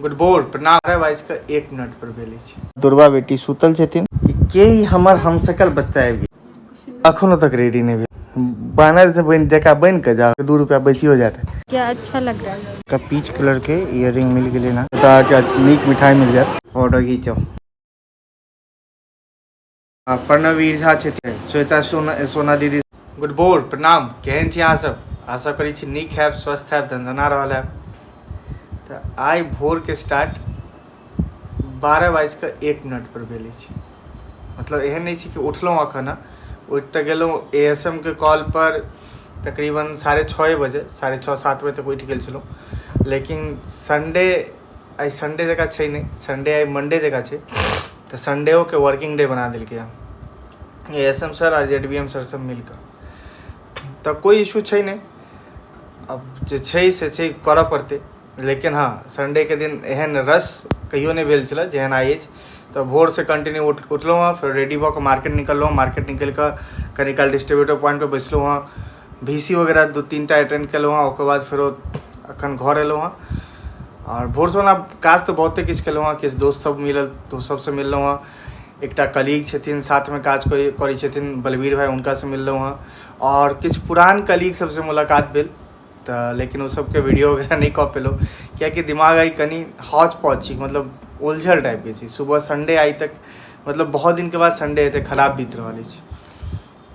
Good बोर प्रणाम। 12:01 पर भेल अछि। दुर्बा बेटी सुतल छथिन कि के ई हमर हमशकल बच्चा आबि गेल, अखनो तक रेडी नहि भेल। बानर से बनि जकाँ बनि कऽ जाउ, 2 रुपया बचियो जायत। क्या अच्छा लग रहा है। का पीच कलर के इयरिंग मिल गेलै ना, तऽ अहाँके नीक मिठाई मिल जायत। फोटो घीचो। प्रणवीर झा छथिन, श्वेता सोना, सोना दीदी। गुड बोर प्रणाम, केहन छी अहाँ सब? आशा करै छी नीक हैब, स्वस्थ हैब, धनधना रहल हैब। तऽ आइ भोरके स्टार्ट 12:01 पर भेल अछि। मतलब एहन नहि छै कि उठलहुँ एखन, उठि तऽ गेलहुँ ए एस एम के कॉल पर तकरीबन 6:30 बजे, 6:30 7 बजे तक उठि गेल छलहुँ। लेकिन संडे आइ संडे जकाँ छै नहि, संडे आइ मंडे जकाँ छै, तऽ संडेओके वर्किंग डे बना देलकै हँ ए एस एम सर आ जेड बी एम सर सब मिलकऽ। तऽ कोइ इशू छै नहि, अब जे छै से छै, करऽ पड़तै। लेकिन हँ, संडेके दिन एहन रस कहियो नहि भेल छलै जेहन आइ अछि। तऽ भोरसँ कंटिन्यू उठलहुँ हँ, फेर रेडी भऽ कऽ मार्केट निकललहुँ। मार्केट निकलि कऽ कनी काल डिस्ट्रीब्यूटर पॉइंटपर बैसलहुँ हँ, भी सी वगैरह 2-3 टा अटेंड केलहुँ हँ। ओकर बाद फेरो एखन घर एलहुँ हँ। आओर भोरसँ ओना काज तऽ बहुते किछु केलहुँ हँ। किछु दोस्त सब मिलल, दोस्त सबसँ मिललहुँ हँ। एकटा कलीग छथिन, साथमे काज करै छथिन, बलबीर भाइ, हुनकासँ मिललहुँ हँ। आओर किछु पुरान कलीग सबसँ मुलाकात भेल, तऽ लेकिन ओ सबके वीडियो वगैरह नहि कऽ पेलहुँ, कियाकि दिमाग आइ कनि हौच पौच छी, मतलब उलझल टाइपके छी। सुबह संडे आइ तक, मतलब बहुत दिनके बाद संडे एते खराब बीत रहल अछि।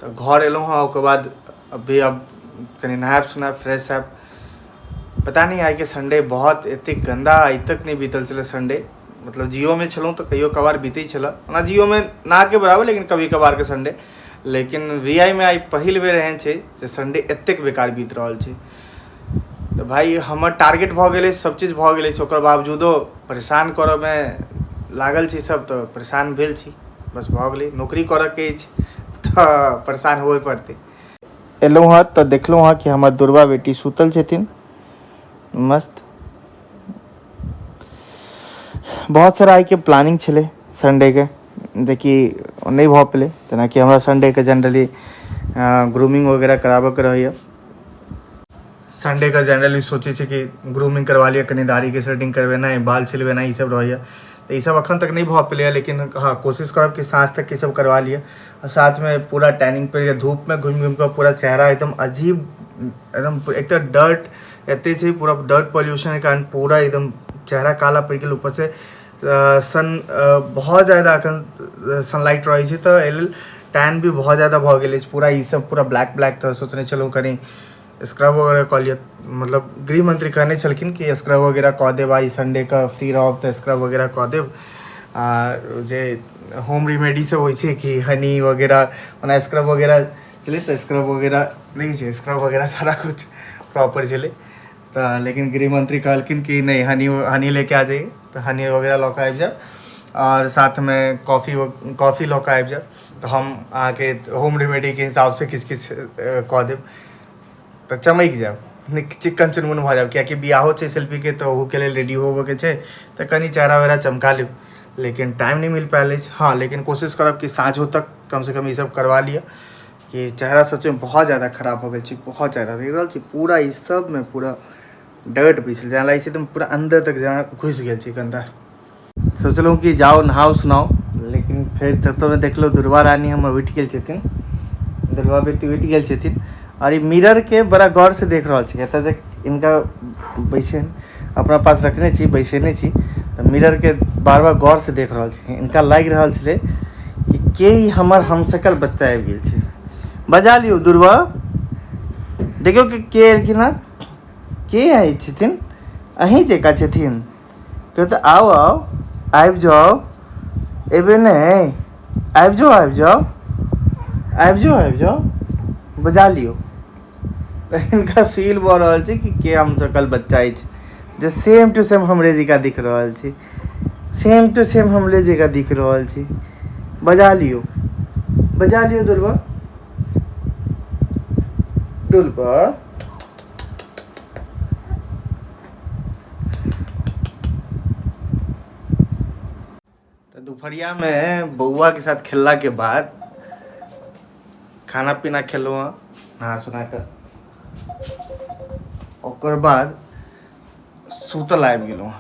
तऽ घर एलहुँ हँ, ओकर बाद अभी अब कनि नहायब सुनायब, फ्रेश हैब। पता नहि, आइके संडे बहुत एतेक गन्दा आइ तक नहि बीतल छलै संडे। मतलब जिओमे छलहुँ तऽ कहियो कभार बीतै छलै, ओना जिओमे नाके बराबर, लेकिन कभी कभारके संडे। लेकिन वी I मे आइ पहिल बेर एहन छै जे संडे एतेक बेकार बीत रहल छै। तऽ भाइ, हमर टारगेट भऽ गेलै, सब चीज भऽ गेलै, ओकर बावजूदो परेशान करऽमे लागल छै सब, तऽ परेशान भेल छी। बस भऽ गेलै, नौकरी करऽके अछि तऽ परेशान होबे पड़तै। एलहुँ हँ तऽ देखलहुँ हँ कि हमर दुर्बा बेटी सुतल छथिन मस्त। बहुत सारा आइके प्लानिंग छलै संडेके, जेकि नहि भऽ पेलै। जेनाकि हमरा संडेके जनरली ग्रूमिंग वगैरह कराबऽके रहैए। संडेके जनरली सोचै छी कि ग्रूमिंग करवा लिअ, कनि दाढ़ीके सेटिंग करबेनाइ, बाल छिलबेनाइ, ईसब रहैए। तऽ ईसब एखन तक नहि भऽ पेलैए, लेकिन हँ, कोशिश करब कि साँझ तक ईसब करवा लिअ। आओर साथमे पूरा टैनिंग पड़ि धूपमे घुमि घुमिकऽ पूरा चेहरा एकदम अजीब एकदम, एक तऽ डर्ट एते छै, पूरा डर्ट पॉल्यूशनके कारण पूरा एकदम चेहरा काला पड़ि गेल। ऊपरसँ सन बहुत ज्यादा एखन सनलाइट रहै छै, तऽ एहि लेल टैन भी बहुत ज्यादा भऽ गेल अछि पूरा, ईसब पूरा ब्लैक ब्लैक। तऽ सोचने छलहुँ कनि स्क्रब वगैरह कऽ लिअ। मतलब गृहमंत्री कहने छलखिन कि स्क्रब वगैरह कऽ देब, आइ संडेके फ्री रहब तऽ स्क्रब वगैरह कऽ देब। आ जे होम रेमेडी सब होइ छै कि हनी वगैरह, ओना स्क्रब वगैरह छलै, तऽ स्क्रब वगैरह नहि छै, स्क्रब वगैरह सारा कुछ प्रॉपर छलै। तऽ लेकिन गृहमंत्री कहलखिन कि नहि, हनी हनी लेके आ जाइए, तऽ हनी वगैरह लऽ कऽ आबि जायब आओर साथमे कॉफी कॉफी लऽ कऽ आबि जायब, तऽ हम अहाँके होम रेमेडीके हिसाबसँ किछु किछु कऽ देब, तऽ चमकि जायब, नीक चिक्कन चुनमुन भऽ जायब। कियाकि बियाहो छै शिल्पीके, तऽ ओहूके लेल रेडी होबऽके छै, तऽ कनि चेहरा वेहरा चमका लेब। लेकिन टाइम नहि मिल पायल अछि। हँ, लेकिन कोशिश करब कि साँझो तक कमसँ कम ईसब करवा लिअ, कि चेहरा सचमे बहुत ज्यादा खराब भऽ गेल छै, बहुत ज्यादा। देख रहल छी, पूरा ई सबमे पूरा डर्ट बैसल, जेना लागै छै एकदम पूरा अन्दर तक जेना घुसि गेल छै गन्दा। सोचलहुँ कि जाउ नहाउ सुनाउ, लेकिन फेर ततोमे देखलहुँ दुर्गा रानी हमर उठि गेल छथिन, दुर्गा बेटी उठि गेल छथिन। आओर ई मिररके बड़ा गौरसँ देख रहल छै। एतऽ जे हिनका बैसे अपना पास रखने छी, बैसेने छी, तऽ मिररके बार बार गौरसँ देख रहल छै। हिनका लागि रहल छलै कि के ई हमर हमशकल बच्चा आबि गेल छै। बजा लियौ दुर्गा, देखियौ कि के एलखिन हँ, के आयल छथिन, अहीं जकाँ छथिन। कहते आउ आउ, आबि जाउ, एबै नहि, आबि जाउ, आबि जाउ, आबि जाउ, आबि जाउ, बजा लियौ। तऽ हिनका फील भऽ रहल छै कि के हम सकल बच्चा अछि जे सेम टू सेम हमरे जकाँ दिख रहल छै, सेम टू सेम हमरे जकाँ दिख रहल छै। बजा लियौ, बजा लियौ दुर्बा, दुर्बा। तऽ दुपहरियामे बौआके साथ खेललाके बाद खाना पीना खेलहुँ हँ नहा सुना कऽ, ओकर बाद सुतल आबि गेलहुँ।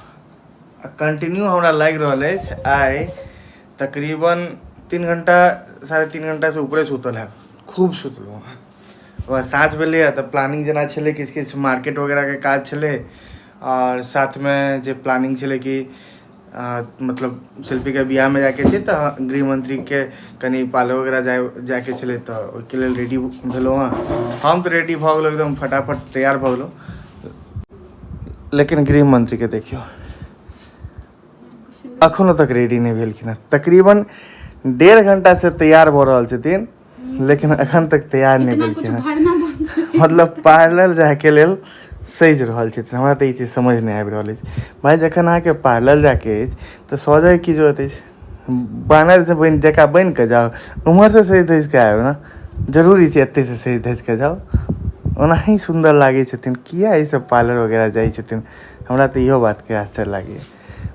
कंटिन्यू हमरा लागि रहल अछि आइ तकरीबन 3 घंटा 3.5 घंटासँ ऊपरे सुतल हैब, खूब सुतलहुँ हँ। ओकर साँझ भेलैए तऽ प्लानिंग जेना छलै किछु किछु मार्केट वगैरहके काज छलै, आओर साथमे जे प्लानिंग छलै कि मतलब शिल्पीके बियाहमे जाइके छै तऽ गृहमन्त्रीके कनि पार्लर वगैरह जाइके छलै, तऽ ओहिके लेल रेडी भेलहुँ हँ। हम तऽ रेडी भऽ गेलहुँ, एकदम फटाफट तैयार भऽ गेलहुँ, लेकिन गृहमन्त्रीके देखियौ अखनो तक रेडी नहि भेलखिन हँ। तकरीबन 1.5 घंटासँ तैयार भऽ रहल छथिन, लेकिन अखन तक तैयार नहि भेलखिन हँ। मतलब पार्लर जायके लेल सजि रहल छथिन। हमरा तऽ ई चीज समझ नहि आबि रहल अछि भाइ, जखन अहाँके पार्लर जायके अछि तऽ सजै की जरूरत अछि? बानर बनि जकाँ बनि कऽ जाउ, उम्हरसँ सजि धजि कऽ आयब ने जरूरी छै, एतहिसँ सजि धजि कऽ जाउ, ओनाही सुन्दर लागै छथिन। किया ई सब पार्लर वगैरह जाइ छथिन? हमरा तऽ इहो बातके आश्चर्य लागैए।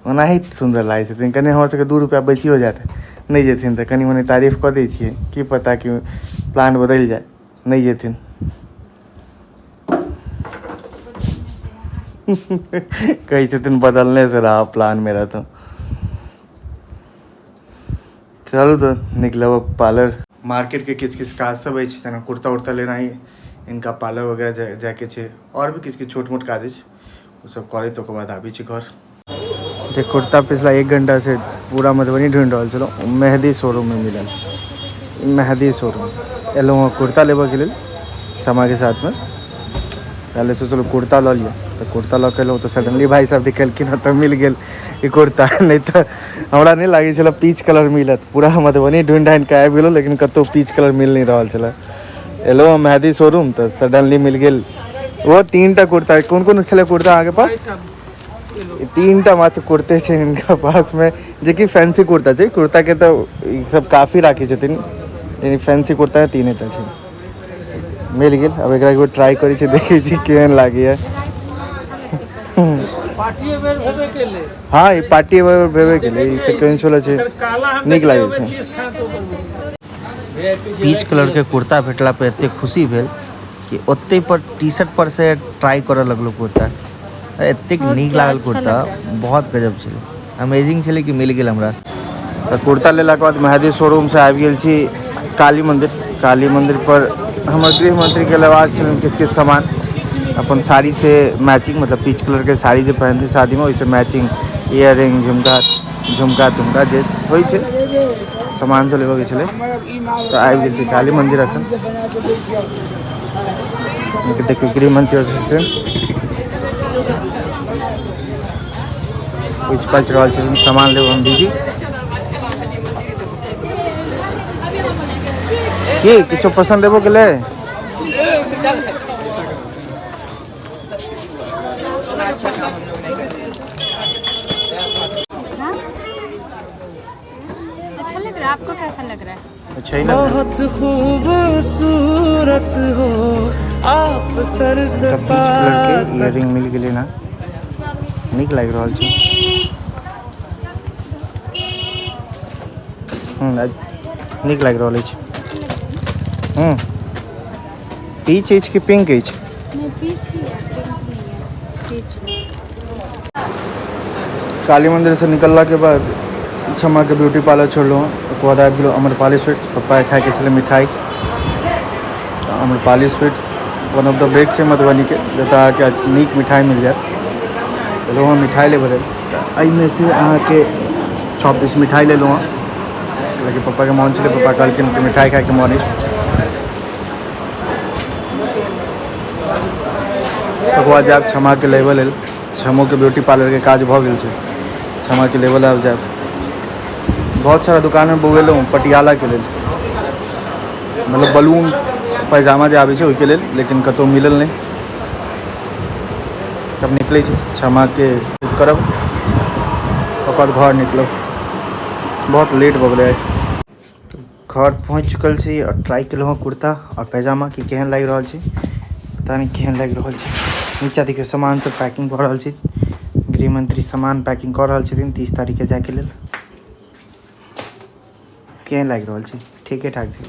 ओनाही सुन्दर लागै छथिन। कनि हमर सबके 2 रुपैआ बचियो जायत, नहि जेथिन तऽ कनि मनि तारीफ कऽ दै छियै, की पता कि प्लान बदलि जाय, नहि जेथिन। कहै छथिन बदलने से रहा प्लान मेरा। तो चलू तऽ निकलब पार्लर। मार्केटके किछु किछु काज सब अछि, जेना कुर्ता उर्ता लेनाइ, इनका पार्लर वगैरह जायके छै, आओर भी किछु किछु छोट मोट काज अछि, ओ सब करैत ओकर बाद आबै छी घर। जे कुर्ता पिछला 1 घंटा से पूरा मधुबनी ढूँढि रहल छलहुँ, ओ मेहदी शोरूममे मिलल। मेहदी शोरूम एलहुँ हँ कुर्ता लेबऽके लेल क्षमाके साथमे। पहले सोचलहुँ कुर्ता लऽ लिअ, तऽ कुर्ता लऽ के एलहुँ तऽ सडनली भाइ साहब देखेलखिन हँ तऽ मिल गेल ई कुर्ता। नहि तऽ हमरा नहि लागै छलै पीच कलर मिलत। पूरा मधुबनी ढूँढि ढाँढि कऽ आबि गेलहुँ, लेकिन कतहु पीच कलर मिल नहि रहल छलै। एलहुँ हँ मेहदी शोरूम तऽ सडनली मिल गेल ओहो 3टा कुर्ता। कोन कोन छलै कुर्ता अहाँके पास? 3टा मात्र कुर्ते छै हिनका पासमे, जेकि फैंसी कुर्ता छै। कुर्ताके तऽ ई सब काफी राखै छथिन, यानी फैंसी कुर्ता 3टा छै, मिल गेल। आब एकरा एक बेर ट्राई करै छी, देखै छी केहन लागैए। पार्टी वेयर भेबे केलै। हँ, ई पार्टी वेयर भेबे केलै, ई सिक्वेंस वाला छै, काला हम नीक लागै छै। छै। पीच कलरके कुर्ता भेटला पर एतेक खुशी भेल कि ओते पर टी शर्ट पर से ट्राई करऽ लगलहुँ कुर्ता। एतेक नीक लागल कुर्ता, बहुत गजब छलै, अमेजिंग छलै कि मिल गेल हमरा। तऽ कुर्ता लेलाके बाद मेहदी शोरूमसँ आबि गेल छी काली मन्दिर। काली मन्दिर पर हमर गृह मन्त्रीके लेबाक छलनि किछु किछु सामान, अपन साड़ी से मैचिंग, मतलब पीच कलरके साड़ी जे पहिनथिन शादीमे ओहिसँ मैचिंग इयर रिंग, झुमका झुमका तुमका जे होइ छै सामान सब लेबऽके छलै। तऽ आबि गेल छी काली मन्दिर। अखन देखियौ गृह मन्त्री छथिन, पूछि पाछि रहल छथिन सामान लेब हम दीदी की किछो पसन्द एबो गेलै? अच्छा लग रहा है आपको? कैसा लग रहा है? अच्छा ही लग रहा है। बहुत खूबसूरत हो आप सर से इनका पीच कलर के इयरिंग मिल गेलै ना, नीक लागि रहल छै। नीक लागि रहल अछि। पीच अछि कि पिंक अछि? नहीं, पीच ही है, पिंक नहीं है, पीच है। काली मंदिर से निकलला के बाद क्षमा के ब्यूटी पार्लर छोड़लहुँ, ओकर बाद आबि गेलहुँ अमरपाली स्वीट्स। पप्पा खायके छलै मिठाई। Amrapali sweets one of the best छै मधुबनीके, जतऽ अहाँके नीक मिठाई मिल जायत। एलहुँ हँ मिठाई लेबऽ लेल, तऽ एहिमे से अहाँके 6 पीस मिठाई लेलहुँ हँ, लेकिन पप्पाके मोन छलै, पप्पा कहलखिन कि मिठाई खायके मोन अछि। ओकर बाद जायब क्षमाके लेबऽ लेल। क्षमोके ब्यूटी पार्लरके काज भऽ गेल छै, क्षमाके लेबऽ लेल आब जायब। बहुत सारा दुकानमे बौएलहुँ पटियालाके लेल, मतलब बलून पैजामा जे आबै छै ओहिके लेल, लेकिन कतहु मिलल नहि। तब निकलै छी, क्षमाके करब, ओकर बाद घर निकलब। बहुत लेट भऽ गेलै आइ। घर पहुँच चुकल छी आओर ट्राई केलहुँ हँ कुर्ता आओर पैजामा कि केहन लागि रहल छै, पता नहि केहन लागि रहल छै। नीचा देखियौ सामान सब पैकिंग भऽ रहल छै, गृहमंत्री सामान पैकिंग कऽ रहल छथिन 30 तारीखके जायके लेल। केहन लागि रहल छै? ठीके ठाक छै।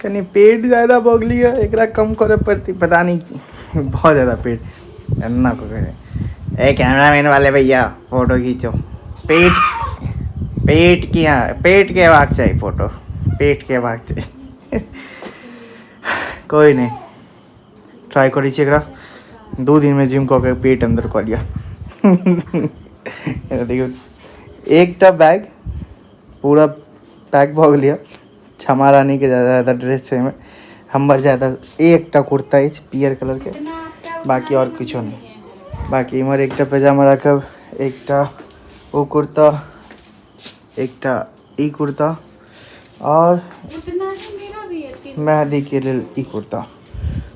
कनि पेट ज्यादा भऽ गेलैए, एकरा कम करऽ पड़तै, पता नहि बहुत ज्यादा पेट एना कऽ के ए कैमरामैन वाले भैया, फोटो घीचो। पेट पेट की, हाँ, पेट के हेबाक चाही फोटो, पेट के हेबाक चाही। कोई नहीं, ट्राई करै छी एकरा। 2 दिनमे जिम कऽ के पेट अन्दर कऽ लिअ। देखियौ, एकटा बैग पूरा पैक भऽ गेल यऽ। क्षमा रानी के ज्यादा ज्यादा ड्रेस छै एहिमे, हमर ज्यादा एकटा कुर्ता अछि पियर कलर के, बाकी और किछो नहि। बाकी इम्हर एकटा पैजामा राखब, एकटा ओ कुर्ता, एकटा ई कुर्ता, और मेहंदी के लेल ई कुर्ता।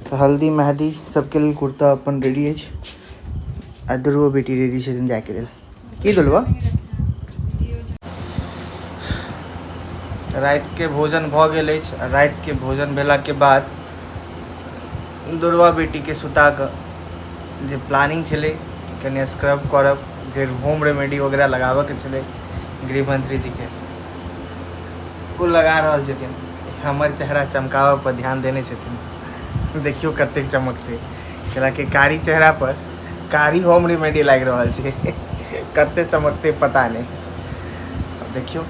तऽ हल्दी मेहंदी सबके लेल कुर्ता अपन रेडी अछि। आ दुर्गो बेटी रेडी छथिन जायके लेल। की दुलबा? रातिके भोजन भऽ गेल अछि। रातिके भोजन भेलाके बाद दुर्गा बेटीके सुता कऽ जे प्लानिंग छलै कि कनि स्क्रब करब, जे होम रेमेडी वगैरह लगाबऽके छलै गृहमंत्री जीके, ओ लगा रहल छथिन। हमर चेहरा चमकाबऽ पर ध्यान देने छथिन। देखियौ कतेक चमकतै। कैलाकि कारी चेहरा पर कारी होम रेमेडी लागि रहल छै, कते चमकतै पता नहि। देखियौ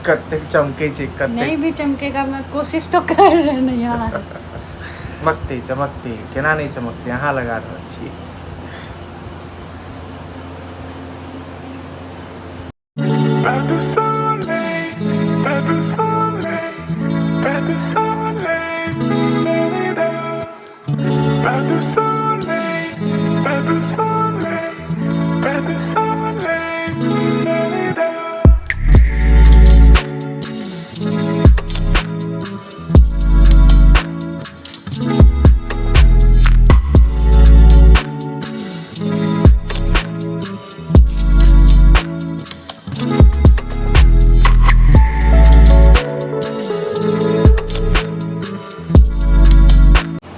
कतेक चमकै छै, कतेक नहीं भी चमकेगा, मैं कोशिश तो कर रहे ना यार। चमकतै चमकतै, केना नहि चमकतै, अहाँ लगा रहल छी। Pas de soleil, pas de soleil, pas de soleil, da, da, da. Pas de soleil, pas de soleil, pas de soleil, da, da, da.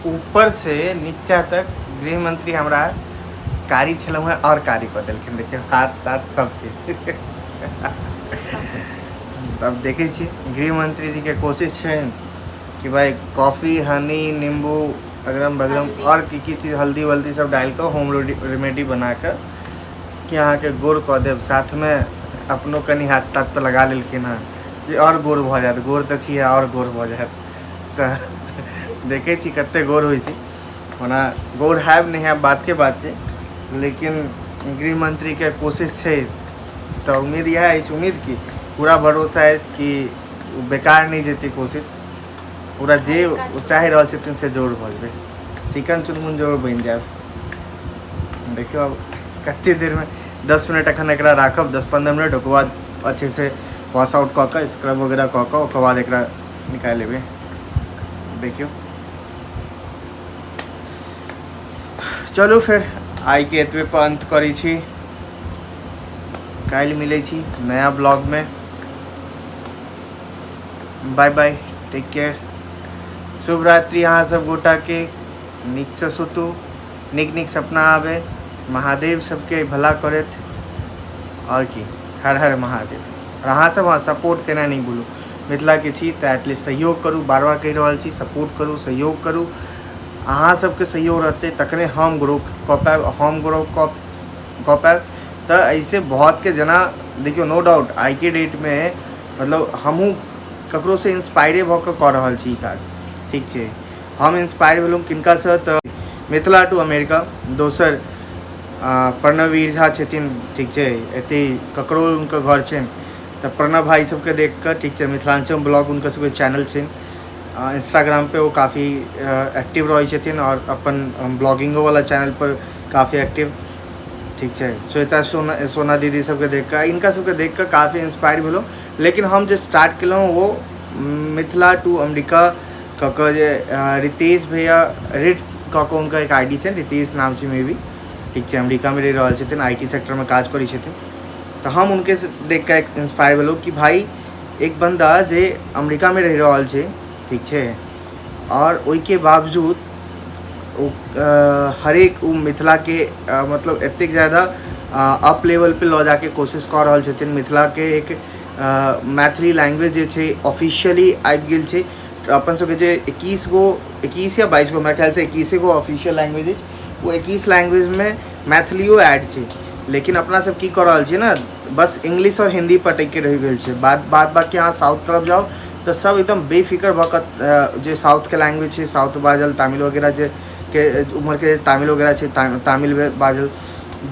ऊपर से नीचा तक गृहमंत्री हमरा कारी छलहुँ हेँ आओर कारी कऽ देलखिन। देखियौ हाथ ताथ सब चीज। तब देखै छी गृहमंत्री जी के कोशिश छनि कि भाई कॉफी, हनी, नींबू, अगरम बगरम आओर की की चीज, हल्दी वल्दी सब डालि कऽ होम रेमेडी बना कऽ कि अहाँके गोर कऽ देब। साथमे अपनो कनि हाथ ताथ पर लगा लेलखिन हँ कि आओर गोर भऽ जायत। गोर तऽ छियै, आओर गोर भऽ जायत। तऽ देखै छी कते गोर होइ छै। ओना गोर हैब नहि हैब बातके बात छै, लेकिन गृहमंत्रीके कोशिश छै तऽ उम्मीद इएह अछि, उम्मीद की पूरा भरोसा अछि कि ओ बेकार नहि जेतै कोशिश। पूरा जे ओ चाहि रहल छथिन से जरूर भऽ जेबै, चिकन चुनमुन जरूर बनि जायब। देखियौ आब कते देरमे, 10 मिनट एखन एकरा राखब, 10-15 मिनट, ओकर बाद अच्छे से वॉश आउट कऽ कऽ स्क्रब वगैरह कऽ कऽ ओकर बाद एकरा निकालि लेबै। देखियौ, चलू फेर आइके एतबे पर अंत करै छी। काल्हि मिलै छी नया ब्लॉगमे। बाय बाय, टेक केयर, शुभ रात्रि। अहाँ सब गोटाके नीकसँ सुतू, नीक नीक सपना आबै, महादेव सबके भला करथि। आओर की, हर हर महादेव। आओर अहाँ सब हँ सपोर्ट केनाइ नहि भूलू। मिथिलाके छी तऽ एटलीस्ट सहयोग करू। बार बार कहि रहल छी, सपोर्ट करू, सहयोग करू। अहाँ सबके सहयोग रहतै तखने हम ग्रो कऽ पायब। हम ग्रो कऽ पायब तऽ एहिसँ बहुतके जेना देखियौ, नो डाउट आइके डेटमे मतलब हमहूँ ककरोसँ इंस्पायरे भऽ कऽ कऽ रहल छी ई काज। ठीक छै, हम इंस्पायर भेलहुँ किनकासँ तऽ मिथिला टू अमेरिका, दोसर प्रणववीर झा छथिन। ठीक छै, एतहि ककरो हुनकर घर छनि तऽ प्रणव भाइ सबके देख कऽ, ठीक छै, मिथिलाञ्चल ब्लॉग हुनकर सबके चैनल छनि इंस्टाग्राम पे, ओ काफी एक्टिव रहै छथिन आओर अपन ब्लॉगिंगो वाला चैनल पर काफी एक्टिव। ठीक छै, श्वेता सोना, सोना दीदी सबके देख कऽ, हिनका सबके देख कऽ काफी इंस्पायर भेलहुँ। लेकिन हम जे स्टार्ट केलहुँ ओ मिथिला टू अमेरिका कऽ कऽ, जे रितेश भैया रिट्स कऽ कऽ हुनकर एक I D छनि, रितेश नाम छै मे बी। ठीक छै, अमेरिकामे रहि रहल छथिन, I T सेक्टरमे काज करै छथिन। तऽ हम हुनके देख कऽ इंस्पायर भेलहुँ कि भाई एक बन्दा जे अमेरिकामे रहि रहल छै, ठीक छै, आओर ओहिके बावजूद ओ हरेक ओ मिथिलाके मतलब एतेक ज्यादा अप लेवल पे लऽ जाके कोशिश कऽ रहल छथिन। मिथिलाके एक मैथिली लैंग्वेज जे छै ऑफिशियली आबि गेल छै। अपन सबके जे 21 गो, 21 या 22 गो, हमरा ख्यालसँ 21 गो ऑफिशियल लैंग्वेज अछि, ओ 21 लैंग्वेजमे मैथिलियो ऐड छै। लेकिन अपना सब की कऽ रहल छियै ने, बस इंग्लिश आओर हिन्दी पटकिके रहि गेल छै। बाद बाद बाँकी अहाँ साउथ तरफ जाउ तऽ सब एकदम बेफिक्र भऽ कऽ जे साउथके लैंग्वेज छै साउथ बाजल, तामिल वगैरह जे के उम्हरके तामिल वगैरह छै, तामिल बाजल।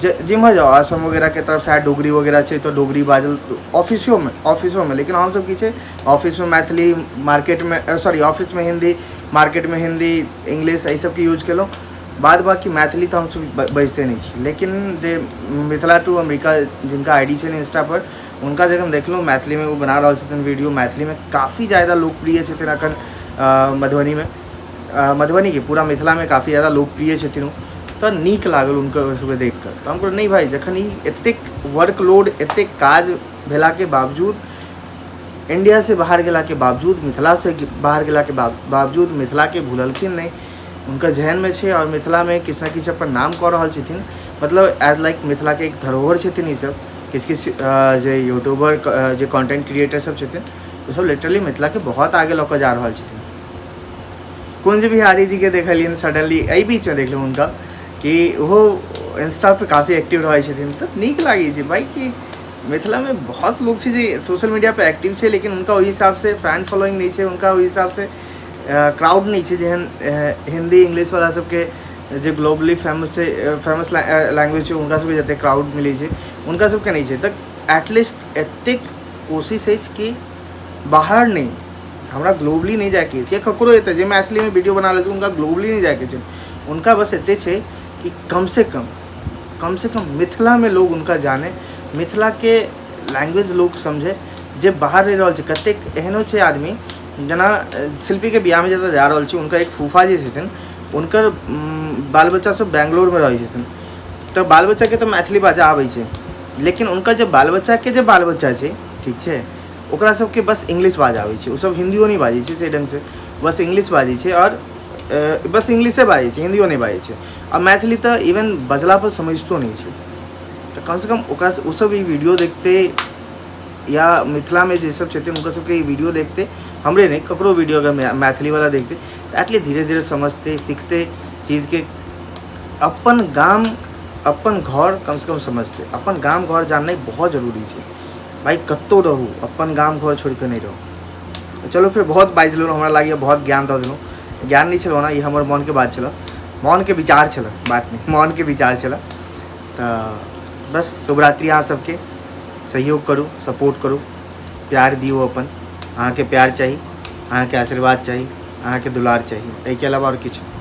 जे जिम्हर जाउ असम वगैरहके तरफ शायद डोगरी वगैरह छै तऽ डोगरी बाजल ऑफिसोमे ऑफिसोमे। लेकिन हमसब की छै, ऑफिसमे मैथिली, मार्केटमे सॉरी ऑफिसमे हिन्दी, मार्केटमे हिन्दी, इंग्लिश, एहि सबके यूज केलहुँ। बाद बाँकी मैथिली तऽ हमसब बजिते नहि छी। लेकिन जे मिथिला टू अमेरिका जिनका I D छनि इंस्टापर, हुनका जखन देखलहुँ मैथिलीमे ओ बना रहल छथिन वीडियो, मैथिलीमे काफी ज्यादा लोकप्रिय छथिन एखन मधुबनीमे, मधुबनीके पूरा मिथिलामे काफी ज्यादा लोकप्रिय छथिन ओ, तऽ नीक लागल हुनकर सबके देखि कऽ। तऽ हम कहलहुँ नहि भाइ, जखन ई एतेक वर्कलोड एतेक काज भेलाके बावजूद, इण्डियासँ बाहर गेलाके बावजूद, मिथिलासँ बाहर गेलाके बावजूद मिथिलाके भुललखिन नहि, हुनकर जहनमे छै आओर मिथिलामे किछु ने किछु अपन नाम कऽ रहल छथिन, मतलब एज लाइक मिथिलाके एक धरोहर छथिन ईसब। किछु किछु जे यूट्यूबर जे कॉन्टेंट क्रिएटर सब छथिन ओसब लिटरली मिथिलाके बहुत आगे लऽ कऽ जा रहल छथिन। कुंज बिहारी जीके देखलियनि सडनली एहि बीचमे देखलहुँ हुनका कि ओहो इंस्टापर काफी एक्टिव रहै छथिन, तऽ नीक लागै छै भाइ कि मिथिलामे बहुत लोक छै जे सोशल मीडियापर एक्टिव छै, लेकिन हुनका ओहि हिसाबसँ फैन फॉलोइंग नहि छै, हुनका ओहि हिसाबसँ क्राउड नहि छै जेहन हिन्दी इंग्लिशवला सबके जे ग्लोबली फेमस छै, फेमस लैंग्वेज छै, हुनका सबके जतेक क्राउड मिलै छै हुनका सबके नहि छै। तऽ एटलीस्ट एतेक कोशिश अछि कि बाहर नहि, हमरा ग्लोबली नहि जाइके छै, ककरो एतऽ जे मैथिलीमे वीडियो बना रहल छै हुनका ग्लोबली नहि जाइके छै, हुनका बस एते छै कि कमसँ कम कमसँ कम मिथिलामे लोग हुनका जानै, मिथिलाके लैंग्वेज लोक समझै जे बाहर रहि रहल छै। कतेक एहनो छै आदमी जेना शिल्पीके बियाहमे जतऽ जा रहल छी, हुनकर एक फूफा जे छथिन हुनकर बाल बच्चा सब बेंगलोरमे रहै छथिन, तऽ बाल बच्चाके तऽ मैथिली बाजऽ आबै छै, लेकिन हुनकर जे बाल बच्चाके जे बाल बच्चा छै, ठीक छै, ओकरा सबके बस इंग्लिश बाजऽ आबै छै, ओसब हिन्दियो नहि बाजै छै से ढङ्गसँ, बस इंग्लिश बाजै छै आओर बस इंग्लिशे बाजै छै, हिन्दियो नहि बाजै छै, आओर मैथिली तऽ इवन बजलापर समझितो नहि छै। तऽ कमसँ कम ओकरा ओसब ई वीडियो देखतै या मिथिलामे जे सब छथिन हुनकर सबके ई वीडियो देखतै, हमरे नहि ककरो वीडियो अगर मैथिलीवला देखतै तऽ एटलीस्ट धीरे धीरे समझतै, सिखतै चीजके, अपन गाम अपन घर कमसँ कम समझतै। अपन गाम घर जाननाइ बहुत जरूरी छै भाइ, कतहु रहू अपन गाम घर छोड़िकऽ नहि रहू। चलू फेर बहुत बाजि लेलहुँ, हमरा लागैए बहुत ज्ञान दऽ देलहुँ, ज्ञान नहि छलहुँ ओना, ई हमर मोनके बात छलऽ, मोनके विचार छलऽ, बात नहि, मोनके विचार छलऽ। तऽ बस शुभरात्रि अहाँ सबके, सहयोग करू, सपोर्ट करू, प्यार दियौ अपन, अहाँके प्यार चाही, अहाँके आशीर्वाद चाही, अहाँके दुलार चाही, एहिके अलावा आओर किछु।